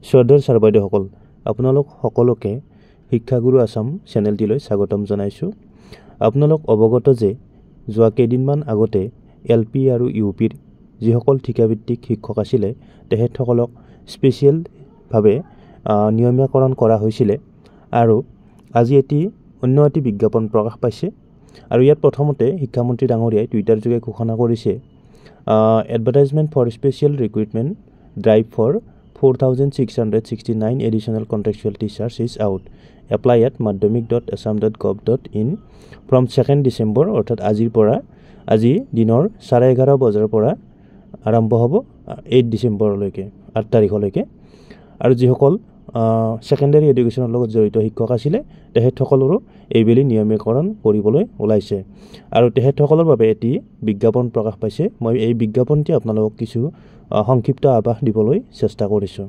শ্ৰদ্ধাৰ ছাৰ বাইদেউসকল, আপোনালোক সকলোকে শিক্ষাগুৰু আছাম চেনেলটিলৈ স্বাগতম জনাইছোঁ। আপোনালোক অৱগত যে যোৱা কেইদিনমান আগতে এল পি আৰু ইউ পিৰ যিসকল ঠিকাভিত্তিক শিক্ষক আছিলে, তেখেতসকলক স্পেচিয়েলভাৱে নিয়মীয়াকৰণ কৰা হৈছিলে আৰু আজি এটি অন্য এটি বিজ্ঞাপন প্ৰকাশ পাইছে। আৰু ইয়াত প্ৰথমতে শিক্ষামন্ত্ৰী ডাঙৰীয়াই টুইটাৰযোগে ঘোষণা কৰিছে, "Advertisement for special recruitment drive for 4669 additional contractual teachers is out. Apply at madhyamik.assam.gov.in from 2nd December." অৰ্থাৎ আজিৰ পৰা, আজি দিনৰ 11:30 বজাৰ পৰা আৰম্ভ হ'ব 8 ডিচেম্বৰলৈকে, 8 তাৰিখলৈকে। আৰু যিসকল ছেকেণ্ডেৰী এডুকেশ্যনৰ লগত জড়িত শিক্ষক আছিলে, তেখেতসকলৰো এইবেলি নিয়মীকৰণ কৰিবলৈ ওলাইছে আৰু তেখেতসকলৰ বাবে এটি বিজ্ঞাপন প্ৰকাশ পাইছে। মই এই বিজ্ঞাপনটি আপোনালোকক কিছু সংক্ষিপ্ত আভাস দিবলৈ চেষ্টা কৰিছোঁ।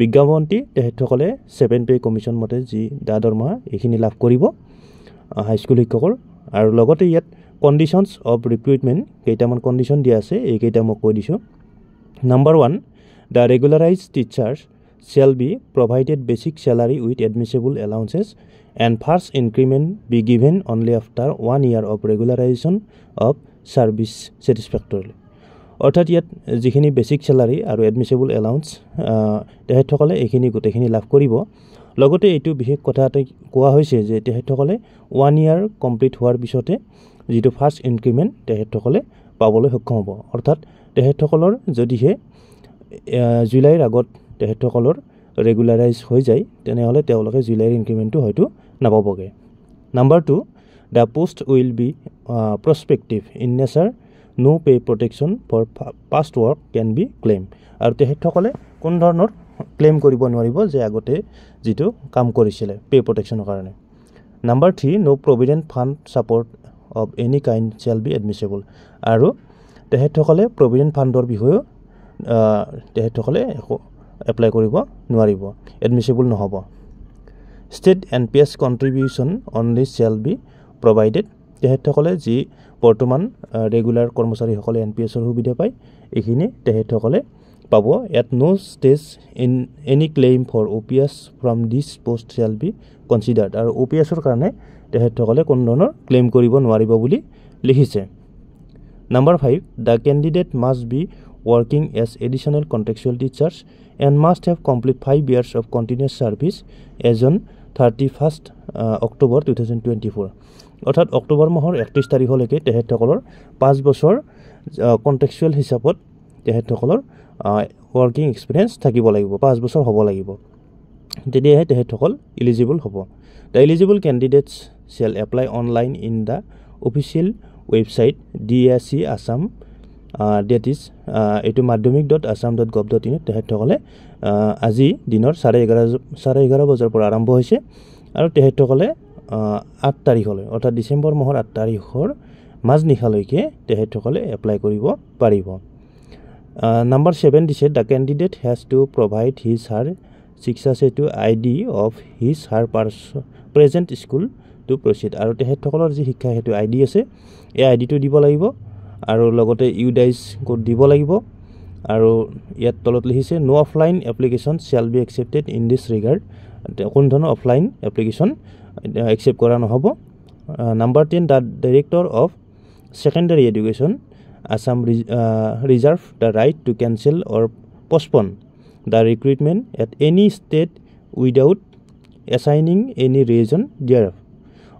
বিজ্ঞাপনটি তেখেতসকলে ছেভেন পে' কমিশ্যন মতে যি দা দৰমহা, এইখিনি লাভ কৰিব হাইস্কুল শিক্ষকৰ। আৰু লগতে ইয়াত কণ্ডিশ্যনছ অফ ৰিক্ৰুইটমেণ্ট, কেইটামান কণ্ডিশ্যন দিয়া আছে, এইকেইটা মই কৈ দিছোঁ। Number 1, the regularised teachers shall be provided basic salary with admissible allowances and first increment be given only after one year of regularisation of service satisfactorily. অৰ্থাৎ ইয়াত যিখিনি বেচিক চেলাৰী আৰু এডমিছেবল এলাউন্স, তেখেতসকলে এইখিনি গোটেইখিনি লাভ কৰিব। লগতে এইটো বিশেষ কথা এটা কোৱা হৈছে যে তেখেতসকলে ওৱান ইয়াৰ কমপ্লিট হোৱাৰ পিছতে যিটো ফাৰ্ষ্ট ইনক্ৰিমেণ্ট তেখেতসকলে পাবলৈ সক্ষম হ'ব। অৰ্থাৎ তেখেতসকলৰ যদিহে জুলাইৰ আগত তেখেতসকলৰ ৰেগুলাৰাইজ হৈ যায়, তেনেহ'লে তেওঁলোকে জুলাইৰ ইনক্ৰিমেণ্টটো হয়তো নাপাবগৈ। Number 2, the post will be prospective in nature. No pay protection for past work can be claim. আৰু তেখেতসকলে কোনো ধৰণৰ ক্লেইম কৰিব নোৱাৰিব যে আগতে যিটো কাম কৰিছিলে পে' প্ৰটেকশ্যনৰ কাৰণে। Number 3, no provident fund support of any kind shall be admissible. আৰু তেখেতসকলে প্ৰভিডেণ্ট ফাণ্ডৰ বিষয়েও তেখেতসকলে একো এপ্লাই কৰিব নোৱাৰিব, এডমিছেবল নহ'ব। State NPS contribution only shall be provided. তেখেতসকলে যি বৰ্তমান ৰেগুলাৰ কৰ্মচাৰীসকলে এন পি এছৰ সুবিধা পায়, এইখিনি তেখেতসকলে পাব। At no stage in any claim for OPS from this post shall be considered. আৰু অ' পি এছৰ কাৰণে তেখেতসকলে কোনো ধৰণৰ ক্লেইম কৰিব নোৱাৰিব বুলি লিখিছে। Number 5, the candidate must be working as additional contractual teachers and must have complete 5 years of continuous service as on 31st October 2024. অৰ্থাৎ অক্টোবৰ মাহৰ 31 তাৰিখলৈকে তেখেতসকলৰ 5 বছৰ কণ্ট্ৰেকচুৱেল হিচাপত তেখেতসকলৰ ৱৰ্কিং এক্সপিৰিয়েঞ্চ থাকিব লাগিব, 5 বছৰ হ'ব লাগিব, তেতিয়াহে তেখেতসকল ইলিজিবল হ'ব। The eligible candidates shall apply online in the official website DSE Assam, that is এইটো madhyamik.assam.gov.inত তেখেতসকলে আজি দিনৰ 11:30 বজাৰ পৰা আৰম্ভ হৈছে আৰু তেখেতসকলে 8 তাৰিখলৈ, অৰ্থাৎ ডিচেম্বৰ মাহৰ 8 তাৰিখৰ মাজনিশালৈকে তেখেতসকলে এপ্লাই কৰিব পাৰিব। নাম্বাৰ 7 দিছে, the candidate has to provide his her Shiksha Setu ID of his her present school to proceed. আৰু তেখেতসকলৰ যি শিক্ষা সেতু আই ডি আছে, এই আই ডিটো দিব লাগিব আৰু লগতে ইউডাইজ কোড দিব লাগিব। আৰু ইয়াত তলত লিখিছে, no offline application shall be accepted in this regard. কোনো ধৰণৰ অফলাইন এপ্লিকেশ্যন একচেপ্ট কৰা নহ'ব। Number 10, the Director of Secondary Education, Assam reserve the right to cancel or postpone the recruitment at any stage without assigning any reason thereof.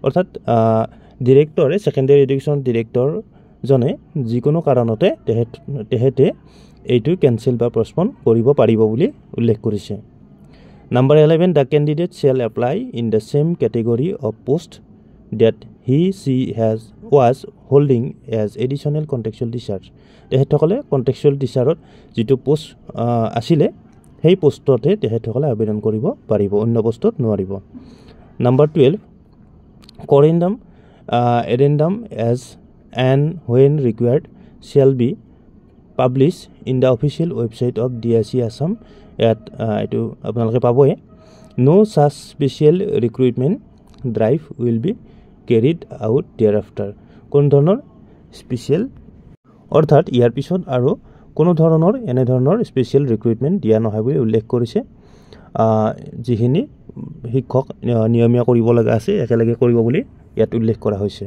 অৰ্থাৎ ডিৰেক্টৰে, secondary education ডিৰেক্টৰজনে যিকোনো কাৰণতে তেখেতে এইটো cancel বা পষ্টপন কৰিব পাৰিব বুলি উল্লেখ কৰিছে। Number 11, the candidate shall apply in the same category of post that he she has was holding as additional contractual teachers. তেখেতসকলে কণ্ট্ৰেকচুৱেল টিচাৰত যিটো পষ্ট আছিলে, সেই পষ্টতহে তেখেতসকলে আবেদন কৰিব পাৰিব, অন্য পষ্টত নোৱাৰিব। Number 12, corrigendum, addendum as and when required shall be publish in the official website of DSE Assam at এইটো আপোনালোকে পাবই। No such special recruitment drive will be carried out thereafter. কোনো ধৰণৰ স্পেচিয়েল, অৰ্থাৎ ইয়াৰ পিছত আৰু কোনো ধৰণৰ এনেধৰণৰ স্পেচিয়েল ৰিক্ৰুইটমেণ্ট দিয়া নহয় বুলি উল্লেখ কৰিছে। যিখিনি শিক্ষক নিয়মীয়া কৰিব লগা আছে, একেলগে কৰিব বুলি ইয়াত উল্লেখ কৰা হৈছে।